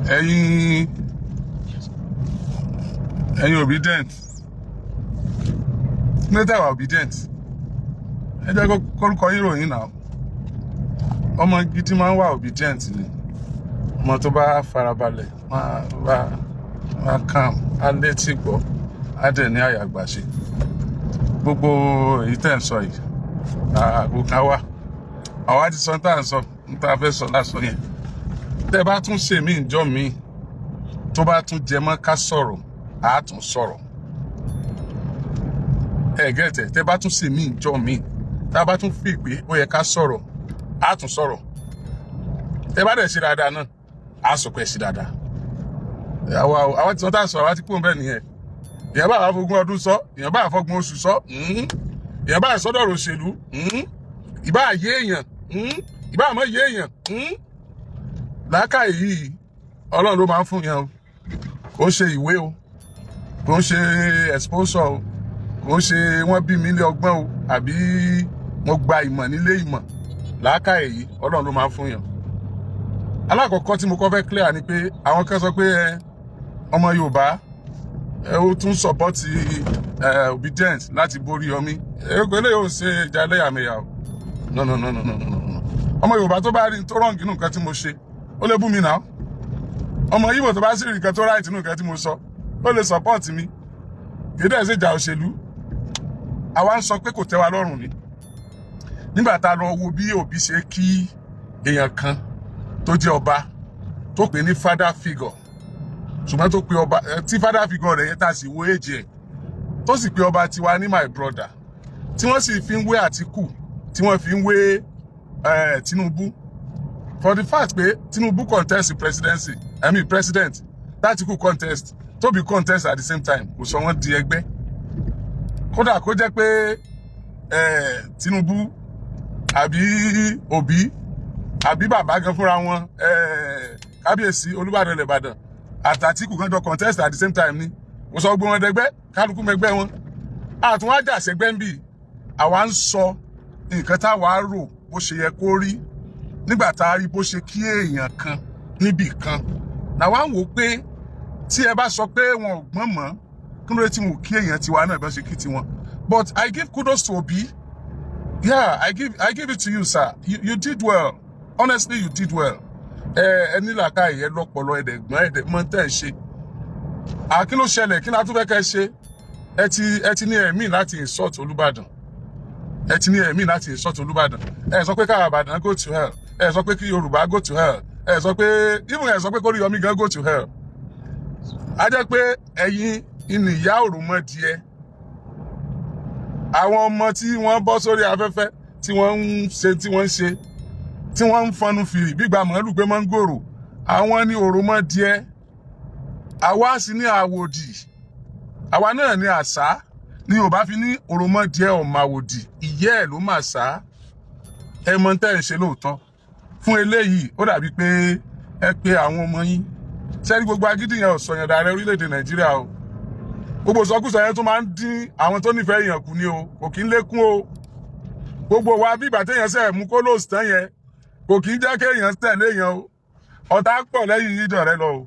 Ẹ̀yin Obidient ní tẹ̀wà Obidient, ẹ jẹ́ kórúkọ yín ròyìn náà. Ọmọ gidi máa ń wà obedient ni. Ọmọ tó bá farabalẹ̀, máa wá, máa calm, á létí gbọ́, á dẹ̀ ní àyàgbàṣe. Gbogbo èyí tẹ̀ ń sọ yìí, àgbo kan wà, àwa ti sọ tá à ń sọ ní tá a fẹ́ sọ lásán yẹn. Tẹ́ bá tún ṣe mí ìjọ míì tó bá tún jẹ mọ́ ká sọ̀rọ̀, á tún sọ̀rọ̀. Ẹ gẹ́tẹ̀, tẹ́ bá tún ṣe mí ìjọ míì, tá a bá tún fi pé ó yẹ ká sọ̀rọ̀, á tún sọ̀rọ̀. Tẹ́ bá dẹ̀ ṣe dáadáa náà, á sọ pé ẹ ṣe dáadáa. Àwa ti sọ tá a sọ, àwa ti kúrò bẹ́ẹ̀ nìyẹn. Èèyàn bá àfọgbọ́n ọdún sọ, èèyàn bá àfọgbọ́n oṣù sọ, èèyàn bá àsọdọ̀rọ̀ òṣèlú, ìbá àyé èèyàn, ìbá àmọ́ yé èèyàn. Làákàyè yìí, Ọlọ́run ló máa ń fún yẹn o. Kò ń ṣe ìwé o, kò ń ṣe exposure o, kò ń ṣe wọ́n bí mi lé ọgbọ́n o, àbí mo gba ìmọ̀ nílé ìmọ̀. Làákàyè yìí, Ọlọ́run ló máa ń fún yàn. Alákọ̀ọ́kọ́ tí mo kọ́ fẹ́ clear ni pé àwọn kan sọ pé ẹ ọmọ Yorùbá ẹ ó tún support ẹ Obidient láti borí Yọmí. Ẹ eléyìí ò ń ṣe ìjà ẹlẹ́yàmẹ̀yà o. No, no, no, no, no, no, no. Ọmọ Yorùbá tó bá rí tó wrong nínú nǹkan tí mo ṣe, ó lè bú mi náà. Ọmọ Ìgbò tó bá sì rí nǹkan tó right nínú nǹkan tí mo sọ, ó lè support mi. Kì í dẹ̀ ṣe ìjà òṣèlú. Àwa ń sọ pé kò tẹ́ wa lọ́rùn ni nígbà tá a lọ wo bí Òbí ṣe kí èèyàn kan tó jẹ́ ọba, tó pè ní father figure, ṣùgbọ́n tó pe ọba tí father figure rẹ̀ yẹn tá a sì wo èjì ẹ̀, tó sì pe ọba tiwa ní my brother, tí wọ́n sì fi ń wé Àtíkù, tí wọ́n fi ń wé Tinubu, for the fact pé Tinubu contest the presidency, I mean president, Atiku contest, Tobi contest at the same time, kò sọ wọ́n di ẹgbẹ́. Kódà kó jẹ́ pé Tinubu àbí Obi àbí bàbá gan fúnra wọn, kábíyèsí Olúbàdàn ilẹ̀ Ìbàdàn àtàtìkù kan jọ contest at the same time ni, kò sọ gbogbo wọn dẹgbẹ́. Kálukú mẹgbẹ́ wọn àtúnwájà sẹgbẹ́ ń bì. Àwa ń sọ nǹkan táwa rò bó ṣe yẹ kó rí. Nígbà tá a rí bó ṣe kí èèyàn kan níbì kan, làwa ń wò ó pé tí ẹ bá sọ pé wọn ò gbọ́n mọ́, kí ló dé tí wọn ò kí èèyàn tiwa náà bá ṣe kí tiwọn? But I give kudos to Obi. Yeah, I give it to you, sir. You did well. Honestly, you did well. Ẹ ní làákàyè, ẹ lọ́pọlọ, ẹdẹgbọn, ẹdẹ mọ tẹ́ ẹ ṣe. À kí ló ṣẹlẹ̀? Kí ni a tún fẹ́ kẹ́ ṣe? Ẹ ti ní ẹ̀mí láti insult Olúbàdàn. Ẹ ti ní ẹ̀mí láti insult Olúbàdàn. Ẹ sọ pé káwa Ìbàdàn go to hell. Ẹ sọ pé kí Yorùbá go to hell. Ẹ sọ pé even ẹ sọ pé kóríyọmí gan go to hell. A jẹ́ pé ẹ̀yin ìnìyá òròmọdìẹ. Àwọn ọmọ tí wọ́n bọ́ sórí afẹ́fẹ́, tí wọ́n ń ṣe, tí wọ́n ń ṣe, tí wọ́n ń fọnú fìrì gbígba màálù pé mọ́ngòrò, àwọn ní òròmọdìẹ. Àwa sì ní àwòdì, àwa náà ní àṣà ní Yorùbá fi ní òròmọdìẹ ọmọ àwòdì, ìyẹ́ ẹ̀ ló mà sá. Ẹ mọ tẹ́ ẹ̀ ń ṣe lóòótọ́. Fún eléyìí, ó dàbí pé ẹ pé àwọn ọmọ yín sẹ́ni. Gbogbo agídí yẹn ò sọ̀yàn dàrẹ́ orílẹ̀-èdè Nàìjíríà o. Gbogbo ìsọkúsọ yẹn tún máa ń dín àwọn tó nífẹ̀ẹ́ èèyàn kù ní o, kò kí ń lékún o. Gbogbo wa bí ìgbà téèyàn sẹ̀ mú kó lóòsì tán yẹn, kò kí ń jẹ́ kéèyàn tẹ̀lé èèyàn o. Ọ̀tá pọ̀ lẹ́yìn yíjọ rẹ lọ o.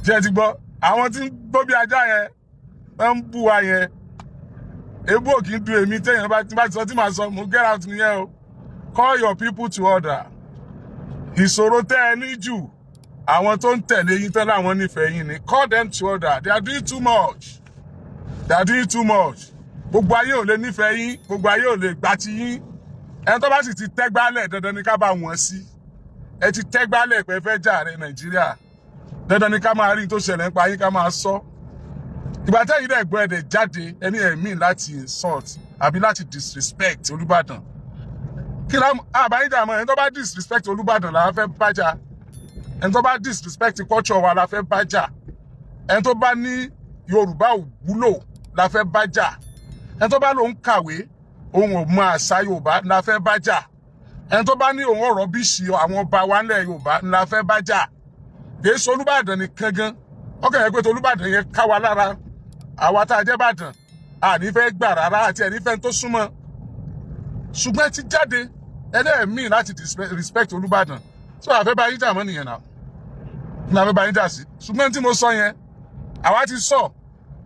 Ṣé ẹ ti gbọ́? Àwọn tí ń gbó bí ajá yẹn, wọ́n ń bú wa yẹn, ebú ò kí ń dun èmi. Téèyàn bá ti sọ tí màá sọ, mo get out nìyẹn o. Call your people to order. Ìṣòro tẹ́ ẹ ní jù, àwọn tó ń tẹ̀lé yín tán láwọn nífẹ̀ẹ́ yín ni. Call them to order. They are doing too much, they are doing too much. Gbogbo ayé ò lè nífẹ̀ẹ́ yín, gbogbo ayé ò lè gbà ti yín. Ẹni tó bá sì ti tẹ́gbálẹ̀, dandan ni ká bá wọn sí. Ẹ ti tẹ́gbálẹ̀ pé fẹ́ jà rẹ Nàìjíríà, dandan ni ká máa rí tó ṣẹlẹ̀ nípa yín, ká máa sọ. Ìgbà tẹ́yìn dẹ̀ gbọ́, ẹ̀dẹ̀ jáde, ẹni ẹ̀mí láti insult àbí láti disrespect Olúbàdàn. Kí lá àbáyíjà mọ́? Ẹni tó bá disrespect Olúbàdàn la fẹ́ bájà. Ẹni tó bá disrespect culture wa la fẹ́ bájà. Ẹni tó bá ní Yorùbá ò wúlò la fẹ́ bájà. Ẹni tó bá lòun kàwé, òun ò mọ àṣà Yorùbá la fẹ́ bájà. Ẹni tó bá ní òun ọ̀rọ̀ bí ṣì àwọn ọba wa ńlẹ̀ Yorùbá la fẹ́ bájà. Kì í ṣe Olúbàdàn nìkan gan. Ọkàn yẹn pé tolúbàdàn yẹn ká wa lára. Àwa tá a jẹ́ Bàdàn, àní fẹ́ gbà rárá àti ẹ̀ní fẹ́ tó súnmọ́. Ṣùgbọ́n ẹ ti jáde, ẹlẹ́ẹ̀mí láti respect Olúbàdàn, so àfẹ́ bá yíjà mọ́ nìyẹn náà. Ní abẹ́ bá yín jà sí. Ṣùgbọ́n tí mo sọ yẹn, àwa ti sọ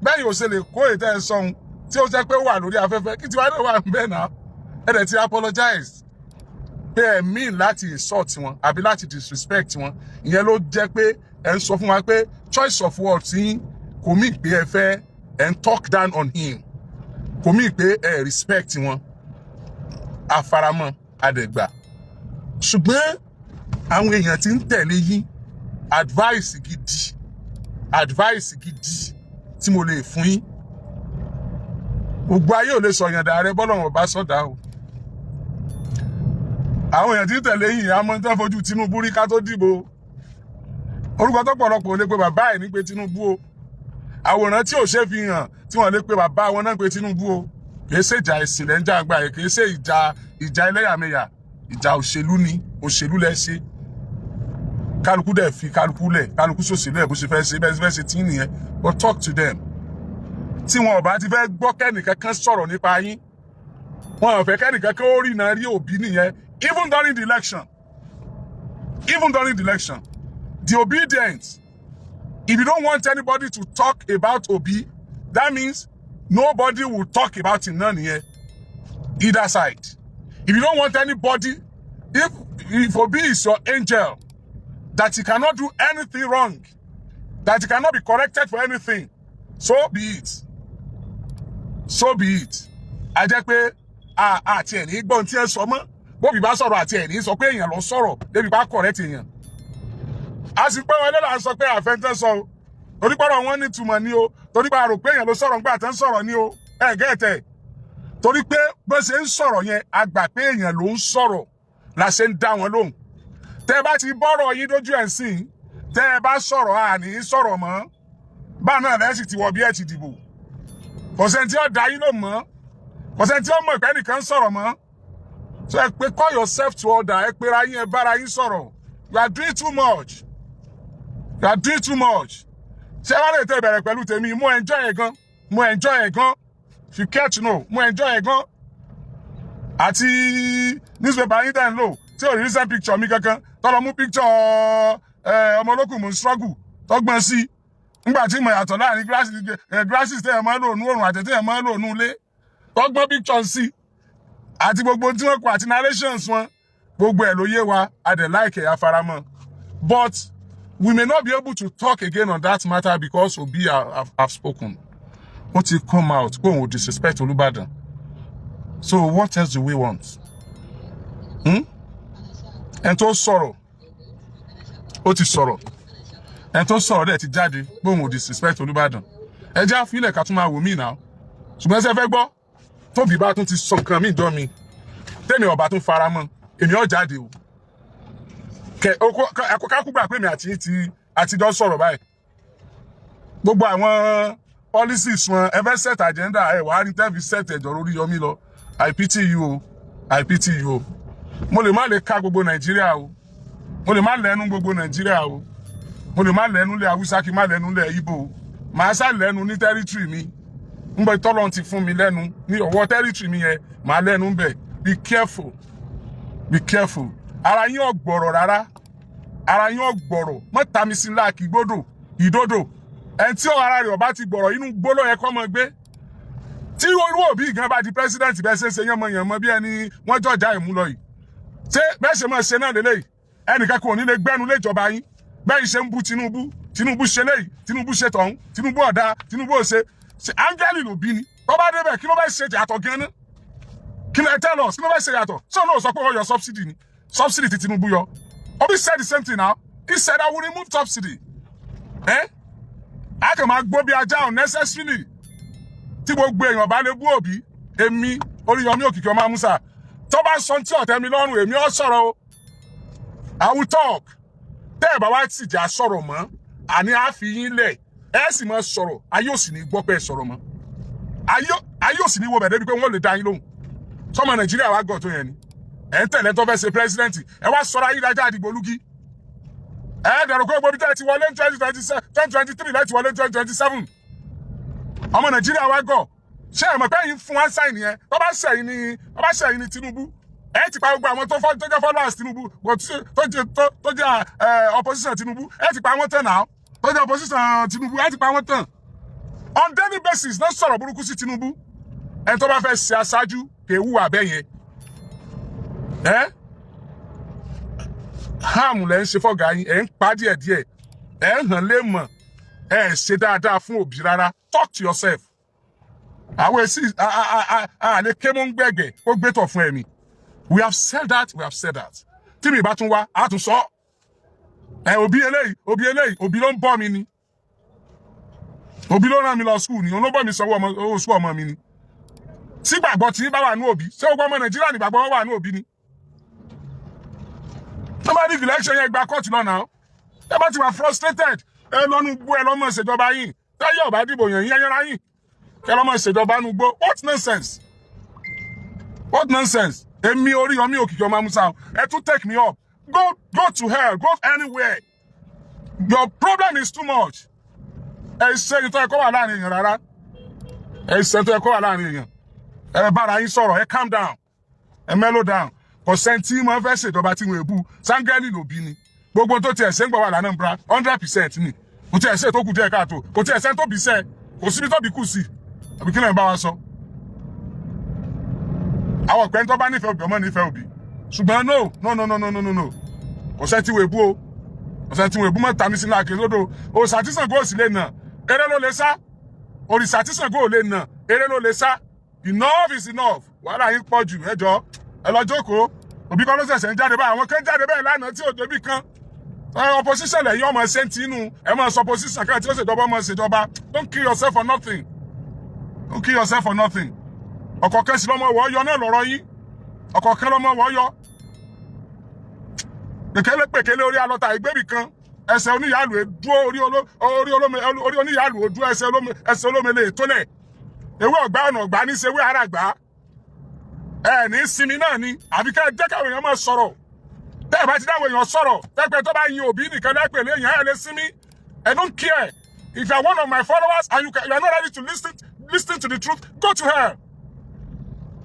bẹ́ẹ̀, yóò ṣe lè kó ètò ẹ̀ sọ̀hún tí ó jẹ́ pé ó wà lórí afẹ́fẹ́ kí tiwa náà wà ń bẹ́ẹ̀ náà. Ẹ dẹ̀ ti apologize pé ẹ mean láti insult wọn àbí láti disrespect wọn. Ìyẹn ló jẹ́ pé ẹ ń sọ fún wa pé choice of words yín kò mean pé ẹ fẹ́ ẹ ń talk down on him, kò mean pé ẹ respect wọn. Àfaramọ́ àdẹ̀gbà. Ṣùgbọ́n àwọn èèyàn tí ń tẹ̀lé yín, advice gidi, advice gidi tí mo lè fún yín: gbogbo ayé ò lè sọ̀yàn dà rẹ bọ́lọ̀ wọn bá sọ̀dá o. Àwọn èèyàn tí ń tẹ̀lé yìí, àmọ́ tí wọ́n fojú Tinubu rí ká tó dìbò. Orúkọ tó pọ̀lọpọ̀ ò lè pe bàbá ẹ̀ ní pé Tinubu o. Àwòrán tí ò ṣe fi hàn tí wọ́n lè pe bàbá wọn náà pé Tinubu o. Kì í ṣe ìjà ìsìn lẹ́ ń jà gbà yẹn, kì í ṣe ìjà ẹlẹ́yàmẹ̀yà, ìjà òṣèlú ni. Òṣèlú lẹ ṣe, kálukú dẹ̀ fi kálukú lẹ̀, kálukú ṣòṣèlú ẹ̀ bó ṣe fẹ́ ṣe, bẹ́ẹ̀ ṣe fẹ́ ṣe tí nìyẹn. But talk to them. Tí wọn ò bá ti fẹ́ gbọ́ kẹ́nìkan kan sọ̀rọ̀ nípa yín, wọn ò fẹ́ kẹ́nìkan kan ó rí iná rí Òbí nìyẹn. Even during the election, even during the election, the Obidient, if you don't want anybody to talk about Obi, that means nobody will talk about him náà nìyẹn, either side. If you don't want anybody, if Obi is your angel, that he cannot do anything wrong, that he cannot be corrected for anything, so be it, so be it. A jẹ́ pé àti ẹ̀ ní gbọ́n tí ẹ sọ mọ́. Bóbi bá sọ̀rọ̀, àti ẹ̀ ní sọ pé èèyàn lọ sọ̀rọ̀ débi bá correct èèyàn. A sì pé wọn lọ́la sọ pé àfẹ́ntẹ́ sọ o, torí pọ́rọ̀ wọn ní ìtumọ̀ ní o, torí pé a rò pé èèyàn ló sọ̀rọ̀ ńgbà tán sọ̀rọ̀ ní o. Ẹ gẹ́tẹ̀, torí pé bó ṣe ń sọ̀rọ̀ yẹn, a gbà pé èèyàn ló ń sọ̀rọ̀ la ṣe ń dá wọn lóhùn. Tẹ́ bá ti bọ́rọ̀ yín dójú ẹ̀ sìn, tẹ́ ẹ bá sọ̀rọ̀, àní sọ̀rọ̀ mọ́. Báà náà lẹ́sìn ti wọ bí ẹ ti dìbò, kò sẹ́ni tí ó dá yín ló mọ́, kò sẹ́ni tí ó mọ̀ ìpẹ́ nìkan sọ̀rọ̀ mọ́. So ẹ pé, call yourself to order. Ẹ pera yín, ẹ bára yín sọ̀rọ̀. You are doing too much, you are doing too much. Ṣé wàá lè tẹ ìbẹ̀rẹ̀ pẹ̀lú tèmi? Mo enjoy ẹ̀ gan, mo enjoy ẹ̀ gan. If you care to know, mo enjoy ẹ̀ gan. Àti newspaper yín tẹ̀ ń lò tí ò rí recent picture mi kankan, tọ́lọ mú picture ọmọ olókùn mo ń struggle tọ́gbọ́n sí nígbà tí mo yàtọ̀ láàrin glasses tẹ́ ẹ̀ máa ń lò nú òrùn àti tẹ́ ẹ̀ máa ń lò nú ilé, tọ́gbọ́n picture sí àti gbogbo tí wọ́n kọ àti narrations wọn, gbogbo ẹ̀ ló yé wa. A dẹ̀ like ẹ̀, afaramọ́. But we may not be able to talk again on that matter because Obi have spoken. Ó ti come out pé òun ò disrespect Olúbàdàn. So what else do we want? Hmm? Ẹni tó sọ̀rọ̀, ó ti sọ̀rọ̀. Ẹni tó sọ̀rọ̀ dẹ̀ ti jáde pé òun ò disrespect Olúbàdàn. Ẹ jẹ́ àfilẹ̀ ká tún máa wò mí náà. Ṣùgbọ́n ṣe fẹ́ gbọ́, tóbi bá tún ti sọ nǹkan míì jọ mi, tẹ́mi ọba tún fara mọ́, èmi ọ̀ jáde o. Kẹ kákú gbà pé mi àti yín ti àtijọ́ sọ̀rọ̀ báyìí. Gbogbo àwọn policies wọn, ẹ fẹ́ set agenda, ẹ wàá rí tẹ́ fi set ẹ̀jọ̀ lórí yọmí lọ. I pity you o, I pity you o. Mo lè má lè ka gbogbo Nàìjíríà o, mo lè má lẹ́nu gbogbo Nàìjíríà o, mo lè má lẹ́nu lé Haúsá, kí má lẹ́nu lé Ìgbò o. Màá sá lẹ́nu ní territory mi ń bẹ. Tọ́lọ́n ti fún mi lẹ́nu ní ọwọ́ territory mi yẹn, màá lẹ́nu bẹ̀. Be careful, be careful. Ara yín ò gbọ̀rọ̀ rárá, ara yín ò gbọ̀rọ̀. Mọ́ tami sí ńlá kí gbódò ìdódò. Ẹni tí ara rẹ̀ ọba ti gbọ̀rọ̀, inú gbóló yẹ kọ́ mọ́ gbé. Tí irú Òbí gan bá di president, bẹ́ẹ̀ ṣe ń ṣe yánmọ́ bí ẹni wọ́n jọjà ìmú lọ yìí, ṣé bẹ́ẹ̀ ṣe máa ṣe náà lélẹ́yìí? Ẹnìkan kò ní lè gbẹ́nu léjọba yín. Bẹ́ẹ̀ ṣe ń bú Tinubu, Tinubu ṣe léyìí, Tinubu ṣe tọ̀hún, Tinubu ọ̀dà, Tinubu ò ṣe ṣe áńgẹ́lì ló bí ni. Tó bá débẹ̀, kí ló bá ṣe yàtọ̀ gan-an? Kí ló tell us, kí ló bá ṣe yàtọ̀? Ṣé òun náà sọ pé wọ́n yọ subsidy ni? Subsidy ti Tinubu yọ. Obi said the same thing now. He said, "I will remove subsidy." Eh, a kàn máa gbó bí ajá unnecessarily. Tí gbogbo èèyàn bá lè bú Òbí, èmi Oríyọmí Òkìkí ọmọ Amúsà, tó bá sọ tí ọ̀tẹ̀ mi lọ́rùn, èmi ò sọ̀rọ̀ o. I will talk. Tẹ́ ẹ̀ bá wá sì jà sọ̀rọ̀ mọ́, àní á fi yín lẹ̀, ẹ sì máa sọ̀rọ̀, ayé ò sì ní gbọ́ pé ẹ sọ̀rọ̀ mọ́. Ayé ò sì ní wo bẹ̀ débi pé wọ́n lè dá yín lóhùn. Sọmọ Nàìjíríà wá gọ̀ tó yẹn ni ẹ̀ ń tẹ̀lé tó fẹ́ ṣe president, ẹ wá sọ̀rọ̀ ayélujára àdìgbò olúgi. Ẹ dẹ̀rù pé gbogbo ibi tẹ́ ẹ ti wọlé ní 2027, 2023, láti wọlé ní 2027. Ọmọ Nàìjíríà wá gọ̀. Ṣé ẹ mọ̀ pé yín fún wa sign yẹn? Tó bá ṣẹ̀yìn ni, tó bá ṣẹ̀yìn ni Tinubu, Ẹ ti pa gbogbo àwọn tó jẹ́ followers Tinubu, tó jẹ́ opposition Tinubu. Ẹ ti pa wọ́n tán náà. Tó jẹ́ opposition Tinubu, ẹ ti pa wọ́n tán. On daily basis náà sọ̀rọ̀ burúkú sí Tinubu. Ẹni tó bá fẹ́ ṣe aṣáájú kì í hùwà bẹ́ẹ̀ yẹn. Ẹ harm lẹ́ ń ṣe fọ́gà yín, ẹ̀ ń pa díẹ̀díẹ̀, ẹ̀ ń hàn lé mọ̀. Ẹ̀ ṣe dáadáa fún Obi rárá. Talk to yourself. Àwọn èsì àlè kémó ń gbẹ̀gbẹ̀ kó gbé tọ̀ fún ẹ̀mí. We have said that, we have said that. Tí mi bá tún wá, á tún sọ ẹ. Obi eléyìí, Obi eléyìí, Obi ló ń bọ́ mi ni. Obi ló rán mi lọ school ni. Òun ló bọ́ mi sanwó ọmọ owó school ọmọ mi ni. Tí gbàgbọ́ tí bá wà ní Obi, ṣé gbogbo ọmọ Nàìjíríà ní gbàgbọ́ wà ní Obi ni? Tó bá ní election yẹn, gba kóòtù lọ́nà. Ẹ bá ti wà frustrated, ẹ lọ́nu gbó, ẹ lọ́mọ ìṣèjọba yìí. Táyé ọ̀bá dìbò yẹn yẹn yẹra yìí, kẹ lọ́mọ ìṣèjọba nu gbó. What nonsense! What nonsense! Èmi Oríyọmí Òkìkí ọmọ Amusa, ẹ tún take me up. Go, go to hell. Go anywhere. Your problem is too much. Ẹ ṣe ìtọ́ ẹ̀kọ́ wà láàrin èèyàn rárá. Ẹ ṣe ìtọ́ ẹ̀kọ́ wà láàrin èèyàn. Ẹ bára yín sọ̀rọ̀, ẹ calm down, ẹ mellow down. Kò sẹ́ńtì máa fẹ́ ṣèjọba tí wọ́n èbú sángẹ́lì ló bí ni. Gbogbo tó tiẹ̀ ṣe ń gbọ́ wà lánàá, 100% ni. Kò tiẹ̀ ṣe tó kù díẹ̀ káàtó, kò tiẹ̀ ṣe tó bí sẹ́, kò síbi tó bí kù sí. Àbí kí lẹ́yìn bá wa sọ? Àwọn ọ̀pẹ́ tó bá nífẹ̀ẹ́ Obi, ọmọ nífẹ̀ẹ́ Obi, ṣùgbọ́n no, no, no, no, no, no, no, no, kò sẹ́ńtì wọ́n èbú o. Kò sẹ́ńtì wọ́n èbú mọ́ tàmí sínú àkè lódò. Òòṣà tí Ṣàngó ò sì lè nà, eré ló lè sá. Òrìṣà tí Ṣàngó ò lè nà, eré ló lè sá. Enough is enough. Wàhálà yín pọ̀ jù. Ẹ jọ̀ọ́, ẹ lọ jókòó. Obi kọ́ ló ṣẹ̀ṣẹ̀ ń jáde báyìí. Àwọn kan jáde bẹ́ẹ̀ lánàá tí ò débi kan. Opposition lẹ́yìn ọmọ ṣe ń tinú ẹ máa sọ opposition kan tí ó ṣèjọba, ọmọ ṣèjọba. Don't kill yourself for nothing. Don't kill yourself for nothing. Ọ̀kọ̀ọ̀kan sí lọ́mọ wọ́ yọ náà lọ́rọ̀ yín. Ọ̀kọ̀ọ̀kan lọ́mọ wọ́ yọ. Pèkélé pèkélé orí alọ́ta ìgbébì kan, ẹsẹ̀ oníyàlù dúró, orí olómi, orí oníyàlù dúró, ẹsẹ̀ olómi, ẹsẹ̀ olómi lè tólẹ̀. Ewé ọ̀gbá ọ̀nà ọ̀gbá ní ṣe ewé àràgbá. Ẹ ní sinmi náà ni, àbí ká ẹ jẹ́ káwọn èèyàn máa sọ̀rọ̀? Tẹ́ ẹ bá ti dáwọn èèyàn sọ̀rọ̀, tẹ́pẹ́ tó bá yin Obi nìkan lẹ́pẹ̀ léèyàn, ẹ lè sinmi. I don't care if you are one of my followers and you are not ready to listen to the truth, go to hell.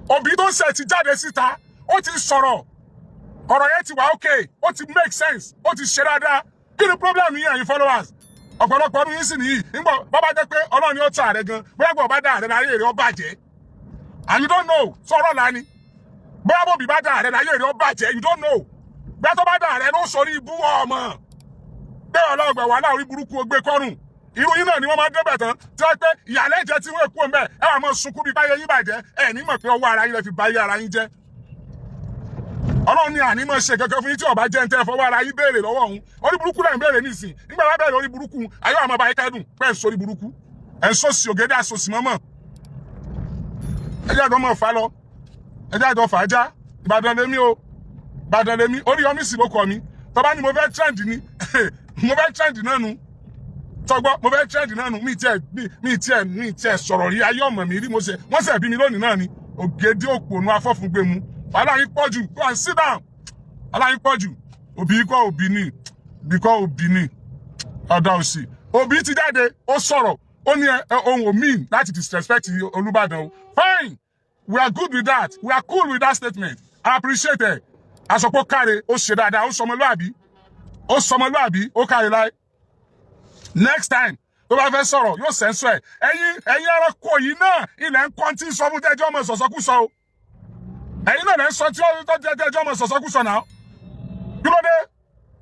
Obi tó ń ṣe ti jáde síta, ó ti sọ̀rọ̀. Ọ̀rọ̀ yẹn ti wà okay, ó ti make sense, ó ti ṣe dáadáa. Kí ni problem yín, ẹ̀yin followers? Ọ̀pọ̀lọpọ̀ ọdún yín sì nìyí. Nígbà bàbá jẹ́ pé Ọlọ́run ni ó tà rẹ gan, bóyá gbọ́ bá dà rẹ láyé rẹ ó bàjẹ́, and you don't know. Sọ̀rọ̀ lani bóyá bòbí bá dà rẹ láyé rẹ ó bàjẹ́, you don't know. Bóyá tó bá dà rẹ ló sọrí ibú ọmọ bẹ́ẹ̀. Ọlọ́gbẹ̀ wàhálà orí burúkú ó gbé kọ́rùn. Irú yín náà ni wọ́n máa débẹ̀ tán tí wọ́n pé ìyàlẹ́ jẹ́ tí wọ́n kú ọmọ ẹ̀. Ẹ wà máa sunkún bí báyé yín bàjẹ́. Ẹ̀ ní mọ̀ pé ọwọ́ ara yín lẹ fi báyé ara yín jẹ́. Ọlọ́run ní àní máa ṣe kankan fún yín tí ọba jẹ́ ń tẹ́ fọwọ́ ara yín béèrè lọ́wọ́ òun. Orí burúkú lẹ́yìn béèrè nísìn. Nígbà wá bẹ̀rẹ̀ orí burúkú ayé, àwọn ọba yín kẹ́dùn pé ẹ̀ ń sórí burúkú, ẹ̀ ń sọ́sì ògèdè àsòsì mọ́mọ́. Ẹ jẹ́ àjọ mọ̀ fà lọ, ẹ jẹ́ àjọ fà á já. Ìbàdàn lèmi o, Ìbàdàn lèmi. Oríyọmí sì ló kọ mi. Tọ́ba ni mo fẹ́ trend ni, mo fẹ́ trend náà nu. Tọgbọ́, mo fẹ́ trend náà nu. Mi tiẹ̀ sọ̀rọ̀ rí ayé ọmọ mi rí. Mo ṣe wọ́n ṣẹ̀ bí mi lónìí náà ni. Ògèdè òpònú afọ́fúngbẹ̀mù, wàhálà yín pọ̀ jù. Go and sit down. Wàhálà yín pọ̀ jù. Obi kọ́, Obi ni, Obi kọ́, Obi ni ọ̀dà òsì. Obi ti jáde, ó sọ̀rọ̀, ó ní ohun ò mean láti disrespect Olúbàdàn o. Fine, we are good with that. We are cool with that statement. I appreciate it. Àsọpọ̀ káre, ó ṣe dáadáa, ó sọmọlúàbí, ó sọmọlúàbí, ó káre láì. Next time tó bá fẹ́ sọ̀rọ̀, yóò sẹ́ńsọ̀ ẹ̀. Ẹ̀yin ẹranko yìí náà, ilẹ̀ ń kọ́ tí ń sọ fún tẹ́jọ́ ọmọ sọ̀sọ́kùsọ o. Ẹ̀yin náà lẹ́ ń sọ tí ó tẹ́jọ́ ọmọ sọ̀sọ́kùsọ náà. Kí ló dé?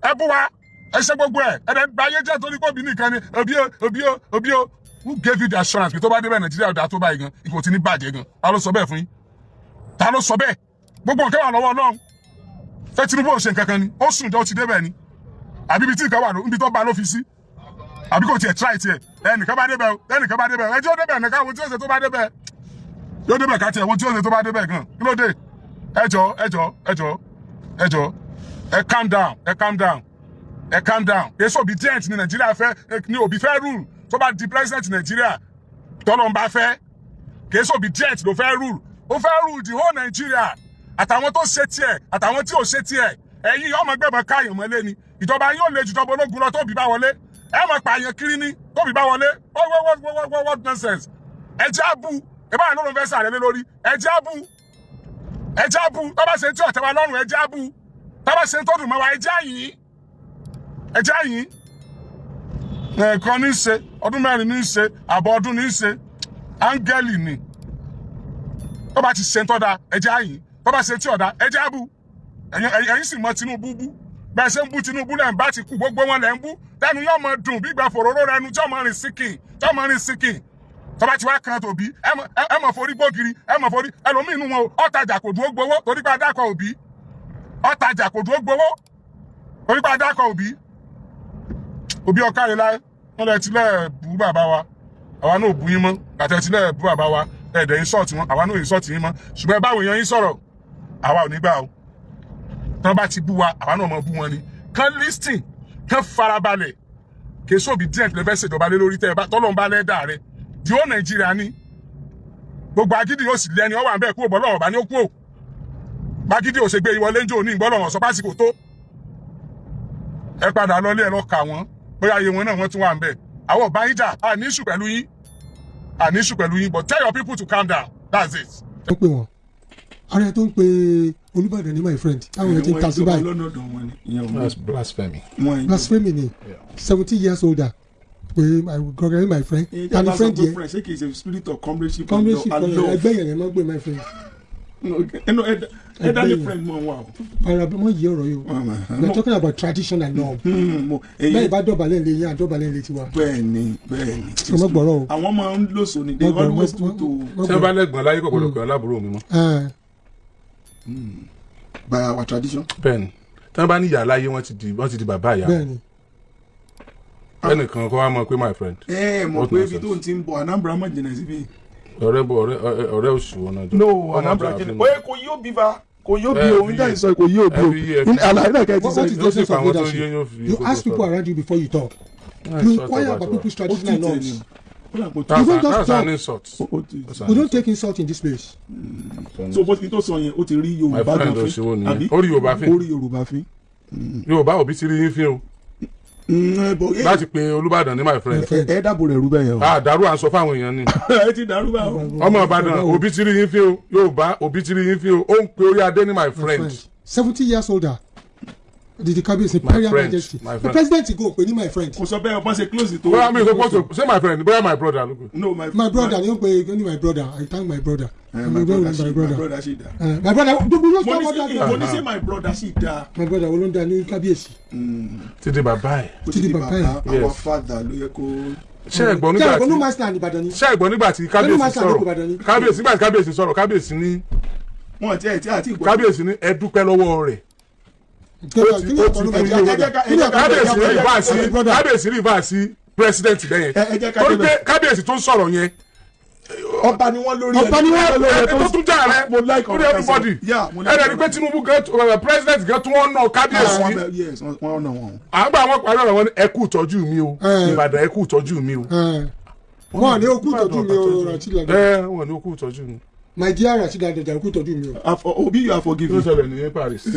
Ẹ bú wa, ẹ ṣe gbogbo ẹ, ẹ dẹ̀ gba ayé jẹ́ torí pé Obi nìkan ni. Obi o, Obi o, Obi o. Who gave you the assurance pé tó bá débẹ̀, Nàìjíríà ọ̀dà tó báyìí gan, ipò tí ní bàjẹ́ gan? Ta ló sọ bẹ́ẹ̀ fún yín? Ta ló sọ bẹ́ẹ̀? Gbogbo nǹkan wà lọ́wọ́ Ọlọ́run. Fẹ́ Tinubu ò ṣe nǹkan kan ni? Ó sùn jọ, ó ti débẹ̀ ni, àbí ibi tí nǹkan wà, níbi tó bá ló fi sí? Àbí kò tiẹ̀ try tiẹ̀? Ẹnìkan bá débẹ̀, ẹnìkan bá débẹ̀, ẹjọ́ débẹ̀ nìkan, wo tí ó ṣe tó bá débẹ̀. Yóò débẹ̀ ká tiẹ̀ wo tí ó ṣe tó bá débẹ̀ gan. Kí ló dé? Ẹ jọ, ẹ jọ, ẹ jọ, ẹ jọ, ẹ calm down, ẹ calm down, ẹ calm down. Èso obedient ní Nàìjíríà fẹ́ ní Obi fẹ́ rule tó bá di president Nàìjíríà. Tọ́lọ́ ń bá fẹ́ kèésì obedient ló fẹ́ rule. Ó fẹ́ rule the whole Nàìjíríà, àtàwọn tó ṣe tiẹ̀, àtàwọn tí ò ṣe tiẹ̀. Ẹ̀yin ọmọ gbẹ̀bọ̀n káyàn mọ́lé ni. Ìjọba yóò lè jùjọba ológun lọ tóbi bá wọlé. Ẹ mọ̀ pààyàn kiri ní tóbi bá wọlé. What, what, what, what, what nonsense! Ẹ jẹ́ àbú ìbára ló ń fẹ́ sàrẹ́ lé lórí. Ẹ jẹ́ àbú. Ẹ já bú. Tó bá ṣe tí ọ̀tẹ̀ wa lọ́rùn, ẹ já bú. Tó bá ṣe tó dùn mọ́ wa, ẹ já yìí, ẹ já yìí. Ẹ̀ẹ̀kan ní í ṣe, ọdún 4 ní í ṣe, àbọ̀ ọdún ní í ṣe. Áńgẹ́lì ni. Tó bá ti ṣe ń tọ́ da, ẹ já yìí. Tó bá ṣe tí ọ̀dà, ẹ já bú. Ẹ̀yin sì mọ Tinubu bú. Bẹ́ẹ̀ ṣe ń bú Tinubu lẹ́ ń bá ti kú, gbogbo wọn lẹ́ ń bú. Tẹnu yóò mọ dùn bí ìgbà fòróró rẹ nu, tí ọmọ rìn síkìn, tí ọmọ rìn síkìn. Tó bá ti wá kan tòbí, ẹ mọ̀ forí gbógiri, ẹ mọ̀ forí ẹlòmíì inú wọn o. Ọ̀tajà kò dúró gbowó torí pé adákọ̀ Òbí. Ọ̀tajà kò dúró gbowó torí pé adákọ̀ Òbí. Òbí ọ̀kàrẹ̀ láyé wọn lẹ ti lẹ́ẹ̀ bú bàbá wa, àwa náà ò bú yín mọ́. Àtẹ ti lẹ́ẹ̀ bú bàbá wa, ẹ̀ẹ́dẹ̀ insult wọn, àwa náà insult yín mọ́. Ṣùgbọ́n ẹ báwo èèyàn yín sọ̀rọ̀, àwa ò ní gbà o. Tán bá ti bú wa, àwa náà mọ̀ bú wọn ni. Kán listen, kán farabalẹ̀. Kèso Obidient lè fẹ́ ṣèjọba lé lórí. Tẹ́ ẹ bá tọ́lọ́ ń bá lẹ́dà rẹ di ó Nàìjíríà ní gbogbo agídí yóò sì lẹ́ni ọwọ́ àbẹ́ kúrò bọ́lọ́wọ́ bá ní ó kúrò. Bágídí ò ṣe gbé ìwọlé ń jò ní ìgbọ́lọ́wọ́ sọ pásìkò tó ẹ padà lọlé, ẹ lọ kà wọ́n, bóyá iye wọn náà wọ́n tún wà ń bẹ̀. Àwọn ọba yín jà, à ní issue pẹ̀lú yín, à ní issue pẹ̀lú yín, but tell your people to calm down, that's it. Ó pè wọ́n, ara ẹ tó ń pe Olúbàdàn ní my friend, táwọn ẹ ti ń ta sí báyìí. Lọ́nà ọ̀dọ̀ wọn ni ìyẹn ò mú. That's blasphemy. Wọn Blasphemy ni. 70 years older pé I will congratulate my friend. Ta ni friend yẹ? Ṣé kìí ṣe spirit of comradeship? Comradeship and love? Ẹgbẹ́ yẹn lè má gbé my friend. Ẹnu elderly Ẹgbẹ́ yẹn. Friend mọ̀ wá o. Ara mọ yí ọ̀rọ̀ yìí o. We are talking about tradition and norm. Bẹ́ẹ̀ bá dọ̀bálẹ̀ lè yín, àdọ̀bálẹ̀ lè tiwa. Bẹ́ẹ̀ni, bẹ́ẹ̀ni. Ṣé mo gbọ́rọ̀ o? Àwọn máa ń lòsò ni, they always put to Tí wọ́n bá lẹ́gbọ̀n láyé, kò gbọ́dọ̀ pè ọ́ lábúrò mi mọ́. By our tradition. Bẹ́ẹ̀ni, tí wọ́n bá ní ìyá láyé, wọ́n ti di bàbá ìyá. Bẹ́ẹ̀ni. Ẹnìkan kọ́ wa mọ̀ pé my friend. Ẹ mọ̀ What pé ibi nonsense. tó ń ti ń bọ̀, Anambra má jìnnà síbí. Ọ̀rẹ́ bọ̀, ọ̀rẹ́ òṣù wọn náà jọ. No, Anambra jìnnà. Oye, kò yóò bí fa, kò yóò bí o, níta ìsọ kò yóò bí o. Every year, Àlàyé náà kẹ́ ẹ ti sọ. What is the Yóò sì essence pa of àwọn tó leadership? yé, yóò fi You ask people around you before you talk. You inquire about people's traditional norms. That's You don't just that's an talk. insult. That's an We don't take insult in this place. So bó ti tó sọ yẹn, ó ti rí My Yorùbá friend gan òṣìwò fín. nìyẹn. Àbí? Ó rí Yorùbá fín. Ó rí Yorùbá fín. Yorùbá, Òbí ti rí yín fín o láti pe Olúbàdàn ní my friend. My friend. Ẹ dábò rẹ̀ rú bẹ́ẹ̀ yẹn o. Àdàrú, à ń sọ fáwọn èèyàn ni. Ẹ ti dàrú bá o. Ọmọ Ìbàdàn, Òbí ti rí yín fín o. Yorùbá, Òbí ti rí yín fín o. Ó ń pe orí adé ní my friend. 70 years older, the Kabiyesi, My Imperial friend, Majesty, my the friend. president go pe ní my friend. Kò sọ bẹ́ẹ̀, ọba ṣe close tó. Bóyá mi ò sọ pé ṣé my friend, bóyá my brother ló pè. No, my My brother ni ó pe ní my brother. I thank my brother. My brother ṣì, my brother ṣì dá. My brother, gbogbo yóò Mo sọ ní brother. ṣe, mo ní ṣe my brother ṣì dá. My brother wo ló ń da ní Kábíyèsí? Ti di bàbá ẹ̀. Ó ti Ti di di bàbá ẹ̀. bàbá, our Yes. father ló yẹ kó. Ṣé ẹ̀gbọ́n nígbà Ṣé tí ẹ̀gbọ́n master ní Ìbàdàn ni? Ṣé ẹ̀gbọ́n nígbà tí kábíyèsí Master ló kó Ìbàdàn sọ̀rọ̀ ni. Kábíyèsí, nígbà tí kábíyèsí sọ̀rọ̀, kábíyèsí ní Wọn ti ẹ̀ tí àti ìgbọ́. Kábíyèsí ní ẹ dúpẹ́ lọ́wọ́ rẹ̀. Kábíyèsí rí bá sí, kábíyèsí rí bá sí president bẹ́yẹn Ẹ jẹ́ ká torí débẹ̀. pé kábíyèsí tó ń sọ̀rọ̀ yẹn. Ọba ni wọ́n lórí. Ọba ni wọ́n lórí. Ẹ tó tún jà rẹ Mo like lórí ọ̀rọ̀ everybody. Yeah, mo like Ẹ dẹ̀ rí pé Tinubu gan, president gan tún wọ́n nà kábíyèsí. Yes, wọ́n nà wọ́n. Àgbà wọn parí ọ̀rọ̀ wọn ní ẹ kú ìtọ́jú mi o. Eh. Ìbàdàn, ẹ kú ìtọ́jú mi o. Wọn ní okú ìtọ́jú mi o, Rashidi Ladoja. Ẹ wọn ní okú ìtọ́jú mi. My dear Rashidi Ladoja, okú ìtọ́jú mi o. Obi, you are Kí ló forgiven. ṣẹlẹ̀ ní Paris?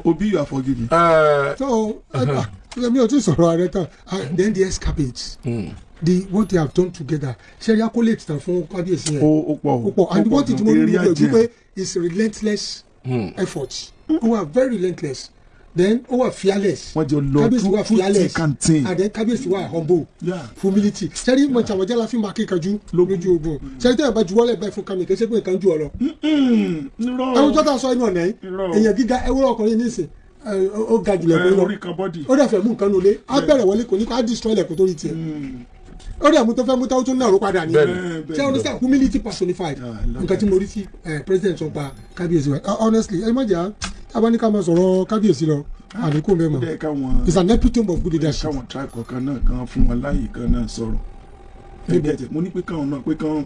Obi, you are forgiven. So mi ò tí sọ̀rọ̀ ààrẹ tán. Then the escapades, the what they have done together, ṣe rí accolades tán fún kábíyèsí yẹn. Ó pọ̀. Ó pọ̀, and what it mo rí Area níbẹ̀ jam. wípé is relentless effort. Ó wà very relentless, then ó wà fearless. Wọ́n jọ lọ Kábíyèsí wà through fearless thick and thin. and then kábíyèsí wà humble, humility. Sẹ́rí mọ̀jàmọ̀já la fi máa kíkanjú lójú ogun. Sẹ́rí tẹ́lẹ̀ bá juwọ́lẹ̀ báyìí fún kàmi, kì í ṣe pé nǹkan ju ọ lọ. Irọ́. Ẹ̀wọ̀n tó tà sọ inú ọ̀nà yìí. Irọ́. Èèyàn gíga, ẹ̀wọ̀n ọkùnrin nísìn, ó ga jùlọ Ẹ, ẹ̀kọ́ lọ. orí kan bọ́dì. Ó dẹ̀ fẹ́ mú nǹkan nulẹ̀, á bẹ̀rẹ̀ wọlé, kò ní kó á destroy ilẹ̀kùn tó rí tiẹ̀. Ó dẹ̀ mú tó fẹ́ mú táwọn tó náà ró padà ní. Bẹ́ẹ̀ni. Ṣé understand? Humility personified. Yeah, I love Nǹkan tí mo rí sí president sọ pa kábíyèsí wa. Honestly, ẹ má jà tábà ní ká máa sọ̀rọ̀ kábíyèsí lọ, àníkù bẹ́ẹ̀ mọ̀. Dẹ́ káwọn It's an epitome of good leadership. káwọn tribe kọ̀ọ̀kan náà kan fún wọn láàyè kan náà sọ̀rọ̀. Ẹ get it? Mo ní pé káwọn náà, pé káwọn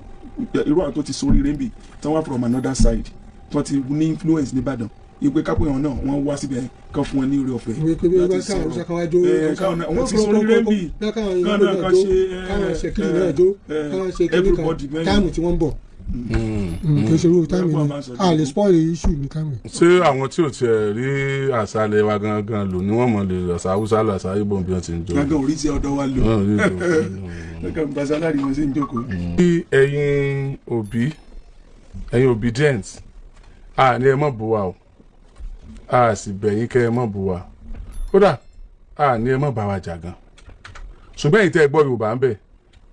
irú àwọn tó ti sórí rẹ́ńbì tí wọ́n wá from another side, tí wọ́n ti ní influence nìbàdàn, ìpè kápẹ́ wọn náà wọ́n wá síbẹ̀, kan fún wọn ní oore ọ̀fẹ́ Ìwé pé bí láti wọ́n káwọn sọ̀rọ̀. káwọn jó. Ẹ, káwọn náà wọ́n ti sórí rẹ́ńbì káwọn káwọn náà kan ṣe káwọn ṣe kiri náà jó, káwọn ṣe kiri kan. Everybody mẹ́rin. Time tí wọ́n ń bọ̀ kì í ṣe irú time Ẹ̀kọ́ ni máa sọ a lè spoil issue ní time. Ṣé àwọn tí ò tiẹ̀ rí àṣàlẹ̀ wa gangan lò ní wọ́n mọ̀ lè àṣà Haúsá lọ, àṣà Ìgbò bí wọ́n ti ń jó? Gángan orí ti ọ̀dọ̀ wa lò. Wọ́n rí lò. Gángan gba salary wọn sí ń jókòó. Bí ẹ̀yin òbí, ẹ̀yin Obidient, A ní ẹ má bú wa o, a sì bẹ̀ yín kẹ́ ẹ má bú wa, kódà a ní ẹ má bá wa jà gan, ṣùgbọ́n ẹ̀yin tẹ́ ẹ gbọ́ Yorùbá ń bẹ̀,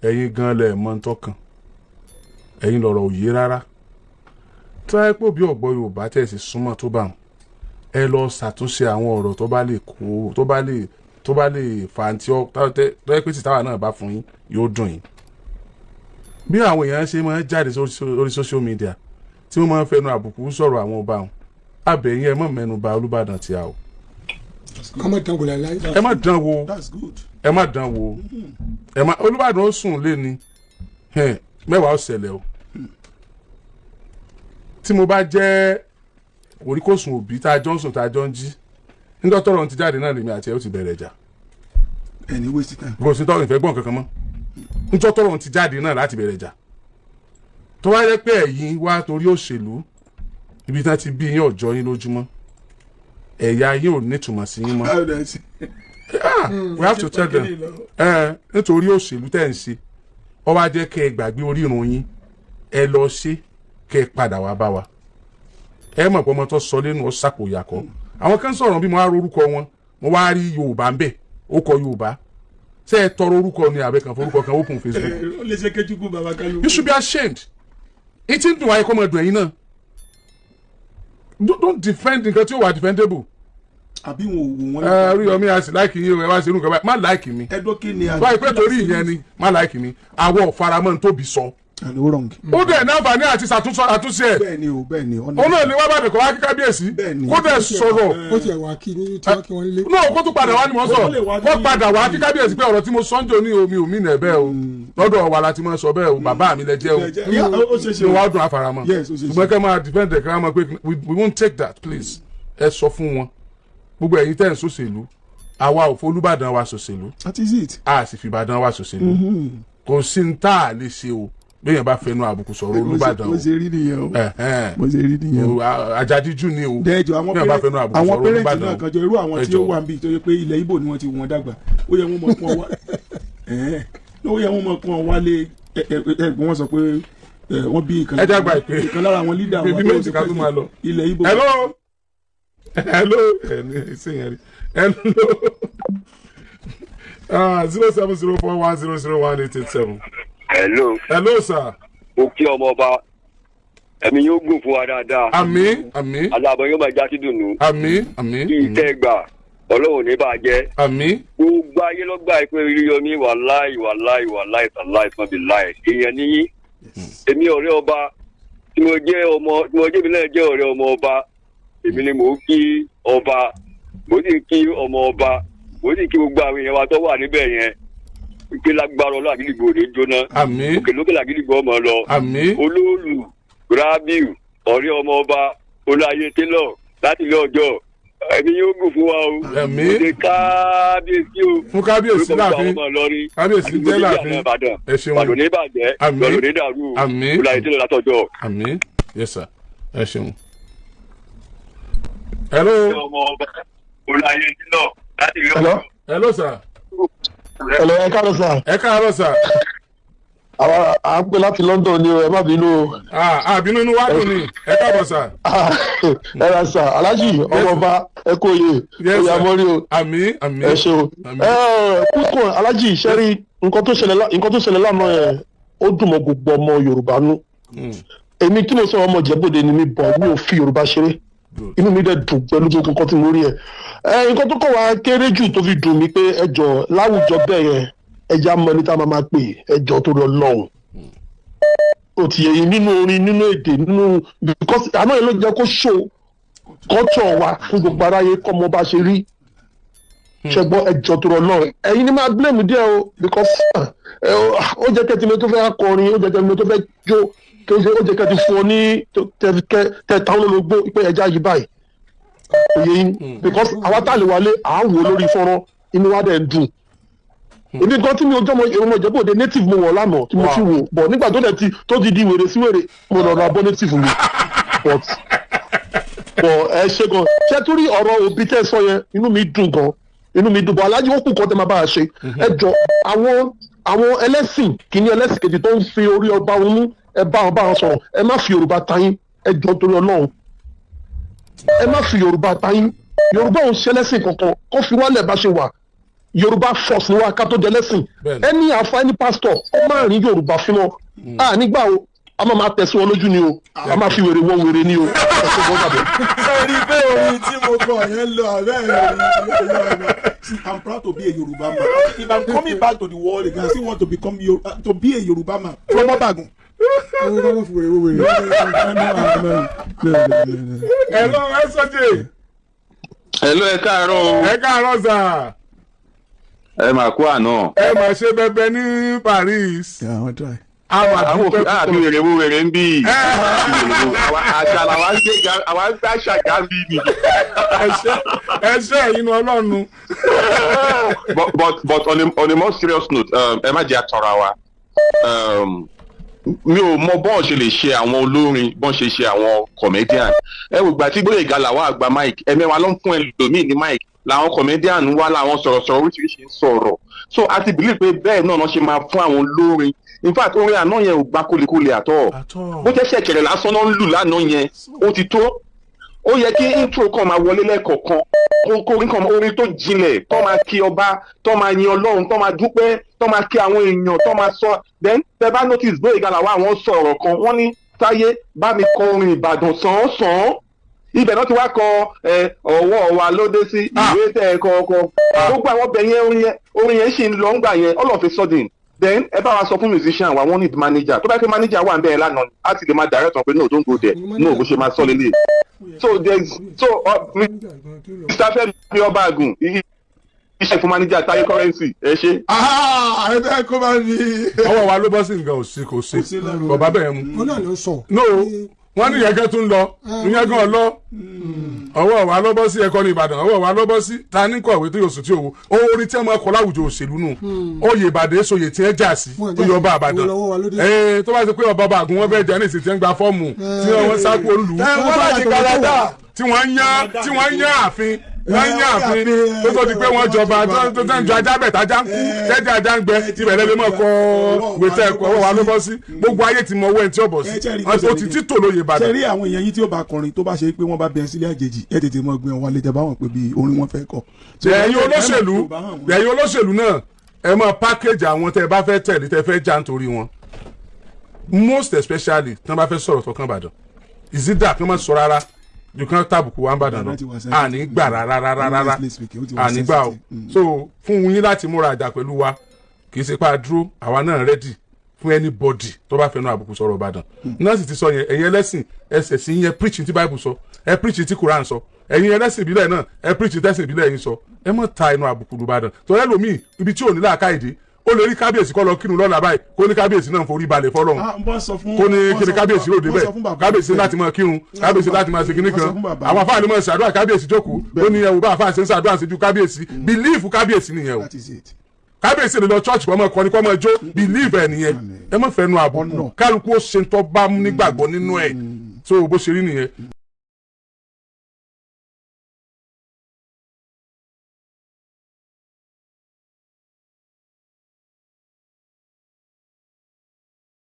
ẹ̀yin gan lẹ̀ mọ́ ń tọ́kàn, ẹ̀yin lọ̀rọ̀ òye rárá. Tó ẹ pé òbí ọ̀gbọ́ Yorùbá tẹ̀ sí súnmọ́ tó bá wọn, ẹ lọ ṣàtúnṣe àwọn ọ̀rọ̀ tó bá lè kó tó bá lè fa tí ọ tó yẹ pé tí táwa náà bá fún yín yóò dùn yín. Bí àwọn èèyàn ṣe máa ń jáde sórí social media tí wọ́n máa ń fẹnu àbùkù sọ̀rọ̀ àwọn ọba wọn, abẹ́yìn ẹ má mẹ́nu bà Olúbàdàn tí a o. Ká má dán wò láíláí. Ẹ má dán wò. That's good. Ẹ má dán wò. Ẹ má Olúbàdàn ó sùn lé ní mẹ́wàá ó ṣẹlẹ̀ o. Tí mo bá jẹ́ oríkòsùn òbí tá a jọ ń sùn, tá a jọ ń jí, nígbà tọ́rọ̀ ti jáde náà, lèmi àti ẹ ó ti bẹ̀rẹ̀ ìjà. Ẹni waste time. Kò sí tọ́rọ̀ ìfẹ́ gbọ́n kankan mọ́. Níjọ́ tọ́rọ̀ ti jáde náà láti bẹ̀rẹ̀ ìjà. Tó wá jẹ́ pé ẹ̀yin wá torí òṣèlú, ibi tá ti bí yín ọ̀jọ́ yín lójúmọ́, ẹ̀yà yín ò nítumọ̀ sí yín mọ́. Ah, we have to tell them. Ẹ nítorí òṣèlú tẹ̀ ń ṣe, ó wá jẹ́ kẹ́ ẹ gbàgbé orírun yín. Ẹ lọ ṣe kẹ́ ẹ padà wá bá wa. Ẹ mọ̀ pé ọmọ tó sọ lẹ́nu ọ sàpòyàkọ́. Àwọn kan sọ̀rọ̀ bí mo wá rorúkọ wọn, mo wá rí Yorùbá ń bẹ̀, ó kọ Yorùbá. Ṣé ẹ tọrọ orúkọ ni àbẹ kan forúkọ kan open Facebook? Ó lè ṣe kéjúkú bàbá kálukú. You should be ashamed. Ìtí ń dùn wáyé kọ́ mọ̀ dùn ẹ̀yin náà. Don't defend nǹkan tí ó wà defendable. Àbí wọn ò wò wọn. Ẹ Oríyọmí, a sì like yín o. Ẹ wá sí irú nǹkan báyìí, má like mi. Ẹdọ́ kí ni? Tó àìpé torí ìyẹn ni, má like mi. Àwọn ò faramọ́ ní tóbi sọ. And ó wrong. Ó dẹ̀ ní àǹfààní àti ṣàtúnṣe àtúnṣe ẹ̀. Bẹ́ẹ̀ ni o, bẹ́ẹ̀ ni. Òun náà lè wá bàdàn kọ́ wá kí kábíyèsí. Bẹ́ẹ̀ ni. Kó dẹ̀ sọ̀rọ̀. Ó tiẹ̀ wá kí ní tí wọ́n kí wọ́n lé. Náà kó tún padà wá ni mo sọ. Ó lè wá Kó padà wá kí kábíyèsí pé ọ̀rọ̀ tí mo sọ ń jò ní omi ò mí nà bẹ́ẹ̀ o, lọ́dọ̀ wa la ti máa sọ bẹ́ẹ̀ o, bàbá mi lẹ jẹ́ o. Ó ṣe ṣe Ní wàá dùn àfaramọ́. Yes, ó ṣe ṣe. Ṣùgbọ́n kẹ́ máa defend ẹ̀, kẹ́ máa pé we won't take that, please. Ẹ sọ fún wọn, gbogbo ẹ̀yin tẹ́ ń ṣòṣèlú, àwa ò f'Olúbàdàn wa ṣòṣèlú. That is it. A sì fìbàdàn wa ṣòṣèlú. Kò sí ní tá a lè ṣe o béèyàn bá fẹnu àbùkù sọ̀rọ̀ Olúbàdàn Bó o. ṣe rí nìyẹn o. Ẹ̀hẹ́n. Bó ṣe rí nìyẹn o. O, àjàdíjú ni o. Dẹ́jọ́ àwọn Béèyàn bá fẹnu àbùkù àwọn sọ̀rọ̀ parent Olúbàdàn náà o. kan jọ irú àwọn tí Ẹ ó jọ̀ọ́. wà níbi tó yẹ pé ilẹ̀ Ìgbò ni wọ́n ti wọ́n dàgbà, ó yẹ wọ́n mọ̀ kún ọ wá ẹ̀ẹ́n, ó yẹ wọ́n mọ̀ kún ọ wálé. Ẹ ẹ ẹ wọ́n sọ pé ẹ, wọ́n bí ìkan Ẹ jẹ́ àgbà ìpè. ìkan lára àwọn leader Bíbí wa tó méjì ti ká tó máa lọ. Ilẹ̀ Ìgbò. Hello, hello, ẹni ìsìn yẹn rí. Hello, 07041001887. Hello. Hello, sir. Mo kí ọmọ ọba, ẹ̀mí yóò gùn fún wa dáadáa. Àmín, àmín. Aláàbọ̀ yóò máa já sí dùnú. Àmín, àmín. Kí ìtẹ́ gbà, Ọlọ́run ní bàjẹ́. Àmín. Gbogbo ayé ló gbà pé Oríyọmí, wàláì, wàláì, wàláì, tàláì fún mi láì èèyàn níyí. Èmi ọ̀rẹ́ ọba tí mo jẹ́ ọmọ tí mo jẹ́, mi náà jẹ́ ọ̀rẹ́ ọmọ ọba. Èmi ni mò ń kí ọba, mo sì ń kí ọmọ ọba, mo sì ń kí gbogbo àwọn èèyàn wa tó wà níbẹ̀ yẹn pé lágbára Ọlọ́run, àgídìgbò ò ní jóná. Àmín. Òkè lókè làgídìgbò ọmọ lọ. Àmín. Olóòlù Rabiu, ọ̀rẹ́ ọmọ ọba Olóayé Télọ̀ láti ilé ọjọ́, ẹ̀mí yóò gùn fún wa o. Àmín. Òde kábíyèsí o. Fún kábíyèsí láàfin. Kábíyèsí jẹ́ láàfin. Ẹ ṣeun. Ìbàdàn ní bàjẹ́. Àmín. Ìbàdàn ní dàrú o. Àmín. Olóayé Télọ̀ látọjọ́. Àmín, yes sir, ẹ ṣeun. Hello. Ọmọ ọba Olóayé Télọ̀ láti ilé. Hello. Hello, sir. Hello, ẹ káàárọ̀ sir. Ẹ káàárọ̀, sir. Àwa à ń pè láti London ni o, ẹ má bínú o. Ah, àbínú, inú wa dùn ni. Ẹ káàbọ̀, sir. Ẹ ra sir, Aláàjì ọmọọba, ẹ kú oyè. Yes, oyè sir. amọ́rí o. Àmín, àmín. Ẹ ṣe o. Àmín. Ẹ kúkọ Aláàjì sẹ́rí, nǹkan tó ṣẹlẹ̀ lánàá yẹn, ó dùn mọ́ gbogbo ọmọ Yorùbá nú. Èmi tí mo sọ, ọmọ Ìjẹ̀bú-Òde ni mi, bọ̀ mi ò fi Yorùbá ṣeré. Good. Inú mi dẹ̀ dùn pẹ̀lú gbogbo nǹkan tí mo rí ẹ. Ẹ nǹkan tó kọ̀ wá kéré jù tó fi dùn mí pé ẹ jọ, láwùjọ bẹ́ẹ̀ yẹn, ẹ já mọ ẹni tá a máa máa pè. Ẹ jọ tó lọ lọ́hùn, ó ti yẹ yín, nínú orin, nínú èdè, nínú, because àná yẹn ló jẹ́ kó show culture wa fún gbogbo aráyé, kọ́ mọ bá ṣe rí ṣẹgbọ́n. Ẹ jọ tó lọ lọ́hùn, ẹ̀yin ni máa blame díẹ̀ o, because ẹ, ó jẹ́ kẹ́tì mi tó fẹ́ kọrin, ó jẹ́ kẹ́tì mi tó fẹ́ jó, ó jẹ́ kẹ́tì fún ọ ní tẹ táwọn ológbó pé ẹja yìí báyìí òye yín, because àwa tá a lè wálé, à ń wò lórí fọ́nrán, inú wa dẹ̀ ń dùn. Èmi gan tí mi ò jọmọ ọmọ Ìjẹ̀bú-Òde, native mo wọ̀ lánàá tí mo fi wò bọ̀. Nígbà tó dẹ̀ ti tó ti di wèrè sí wèrè, mo lọ ra bọ́ native mi. But ẹ ṣe gan. Ṣé torí ọ̀rọ̀ òbí tẹ́ sọ yẹn, inú mi dùn gan, inú mi dùn. Bọ̀ Alájí, ó kù kọ́ tẹ́ máa bá a ṣe. Ẹ jọ, àwọn ẹlẹ́sìn kìíní, ẹlẹ́sìn kejì tó ń fi orí ọba wọn mú, ẹ bá wọn sọ̀rọ̀. Ẹ má fi Yorùbá ta yín. Ẹ jọ, torí Ọlọ́run. Ẹ má fi Yorùbá tayín. Yorùbá òun ṣẹlẹ́sìn kankan kó fi wálẹ̀ bá ṣe wà. Yorùbá first ni wá ká tó jẹlẹ́sìn. Ẹni àfa, ẹni pásítọ̀, ó má rìn Yorùbá fún wọn a nígbà o. A máa tẹ̀sí wọn lójú ni o, a máa fi wèrè wọ́n wèrè ni o. Ẹ ṣe gbọ́dọ̀ bẹ̀. Ṣé rí i pé orin tí mo kọ yẹn lọ abẹ́ rẹ̀? See, I'm proud to be a Yoruba man. If I'm coming back to the world again, I still want to become to be a Yoruba man from Obagun. Àwọn kan fi wèrè wo wèrè. Ẹ lọ ẹ sọjẹ. Hello, ẹ káàárọ̀ o. Ẹ káàárọ̀ sà. Ẹ mà kú àná. Ẹ mà ṣe bẹbẹ ní Paris. Yeah, I want try. Àwọn Àwọn àdúgbò òfin àti wèrè wo wèrè ń bì. Àṣà làwa ń gbé àwa ń gbé àṣà ga ń bí ni. Ẹ ṣe ẹ̀yin nu Ọlọ́run. But on a more serious note, ẹ má jẹ́ àtọ̀ra wa. Mi ò mọ bọ́ọ̀ ṣe lè ṣe àwọn olórin bọ́ọ̀ ṣe ṣe àwọn comedian. Ẹ wò gbà tí Gbóyèga làwọn àgbà mic, ẹ̀mẹ́wàá ló ń fún ẹlòmíì ní mic, làwọn comedian wá, làwọn sọ̀rọ̀sọ̀rọ̀ oríṣiríṣi ń sọ̀rọ̀. So a ti believe pé bẹ́ẹ̀ náà ṣe máa fún àwọn olórin. In fact, orin àná yẹn ò gbá kólékólé àtọ̀. Bó jẹ́ ṣẹ̀kẹ̀rẹ̀ lásán náà ń lù lánàá yẹn, ó ti tó. Ó yẹ kí intro kan máa wọlé lẹ́ẹ̀kọ̀ọ̀kan, kó orin kan, orin tó jinlẹ̀, tó máa kí ọba, tó máa yin Ọlọ́run, tó máa dúpẹ́, tó máa kí àwọn èèyàn, tó máa sọ. Then tẹ bá notice, Gbóyèga làwọn àwọn sọ ọ̀rọ̀ kan, wọ́n ní, "Táyé bá mi kọ orin Ìbàdàn sàn-án." Ibẹ̀ náà ti wá kọ ẹ ọwọ́ wa ló dé sí ìwé tẹ ẹ kọ gbogbo àwọn ọbẹ̀ yẹn. Orin yẹn ṣì ń lọ ńgbà yẹn. All of a sudden then, ẹ bá wa sọ fún musician wa, wọ́n need manager. Tó bá yẹ pé manager wà ń bẹ́ẹ̀ lánàá ni, á ti lè máa direct wọn pé, "No, don't go there, no, bó ṣe máa sọ lélẹ̀." So there is so Mr. Fẹ́mi Ọbaàgùn, iṣẹ́ fún manager Taye Currency, ẹ ṣe. Ah, ẹ bẹ́ẹ̀ kó bá mi. Ọwọ́ wa ló bọ́ sí nǹkan, ò sí, kò sí bọ̀bá bẹ́ẹ̀ mu. Ó náà ló sọ. No, wọ́n ní ìyẹn kan tún lọ, ìyẹn gan lọ. Ọwọ́ wa ló bọ́ sí ẹ̀kọ́ ní Ìbàdàn, ọwọ́ wa ló bọ́ sí ta ní kọ̀wé tó yóò sùn tí òwò orin tí wọ́n máa kọ láwùjọ òṣèlú nù. Oyè Ìbàdàn èso oyè tí ẹ jà sí, oyè ọba Ìbàdàn. Lọ́wọ́ wa ló dé. Ee, tó bá ti pé ọba ọba àgùn wọn fẹ́ jẹ́ ní ìsìn tí wọ́n gba fọ́ọ̀mù tí wọ́n sá kú olú Ẹ wọ́n láti Canada. tí wọ́n yán ààfin, wọ́n yán ààfin tó di pé wọ́n jọba tó ń jọ ajá bẹ̀ tájá ń kú, tẹ́jà ajá ń gbẹ, ibẹ̀ lẹ́lẹ́ mọ́ kọ́ wètẹ́ ẹ̀kọ́. Ọwọ́ wa ló bọ́ sí, gbogbo ayé ti mọ owó ẹni tí ó bọ̀ sí. Ẹ ṣe rí ó ti títò lóye Ìbàdàn. Ṣe rí àwọn èèyàn yín tí ó bá kọrin, tó bá ṣe pé wọ́n bá bẹ sílé àjèjì, ẹ tètè mọ gbé wọn wálé tẹ bá wọn pé bí orin wọn fẹ́ kọ. Ẹ̀yin olóṣèlú náà, ẹ máa package àwọn tẹ́ ẹ bá fẹ́ tẹ̀lé, tẹ́ fẹ́ já nítorí wọn, most especially tí wọ́n bá fẹ́ sọ̀rọ̀ tọkàn Ìbàdàn. Ìzídà kí wọ́n má sọ rárá ju kí wọ́n tàbùkù wá ń bàdàn lọ. Ìbàdàn ti wà sensitive. Àní gbà rárá rárá rárá. Honestly speaking, ó ti wà Àní gbà o. sensitive. So fún yín láti múra àjà pẹ̀lú wa, kì í ṣe pé a dúró, àwa náà ready fún anybody tó bá fẹnu àbùkù sọ̀rọ̀ Ìbàdàn náà. Sì ti sọ yẹn, ẹ̀yin ẹlẹ́sìn ẹsẹ̀ sí yẹn, preach tí Bible sọ, ẹ preach tí Quran sọ. Ẹ̀yin ẹlẹ́sìn ìbílẹ̀ náà, ẹ preach tẹ́sìn ìbílẹ̀ yín sọ. Ẹ má ta ẹnu àbùkù lùbàdàn torí ẹlòmíì, ibi tí ò ní làákàyè, ó lè rí kábíyèsí kọ́ lọ kírun lọ́la báyìí, kó ní kábíyèsí náà forí balẹ̀ fọlọ́run. Ah, wọ́n sọ fún Kó ní wọ́n kíni sọ fún kábíyèsí ròde wọ́n sọ fún bẹ́ẹ̀ bàbá kábíyèsí bẹ́ẹ̀. láti máa kírun, kábíyèsí láti máa ṣe kíní Wọ́n sọ kan. fún bàbá. Àwọn afáàní máa ṣàdúrà, kábíyèsí jókòó, ó ní ẹwù bá àfáà ṣe ń ṣàdúrà síjú kábíyèsí. Belief kábíyèsí nìyẹn o. That is it. Kábíyèsí lè lọ church, kọ́ mọ́ kọ́ni, kọ́ mọ́ jó. Belief ẹ̀ nìyẹn. Ẹ má fẹnu àbùkù. Ọ̀nà. Kálukú ó ṣe ń tọ́ bá nígbàgbọ́ nínú ẹ̀. So bó ṣe rí nìyẹn.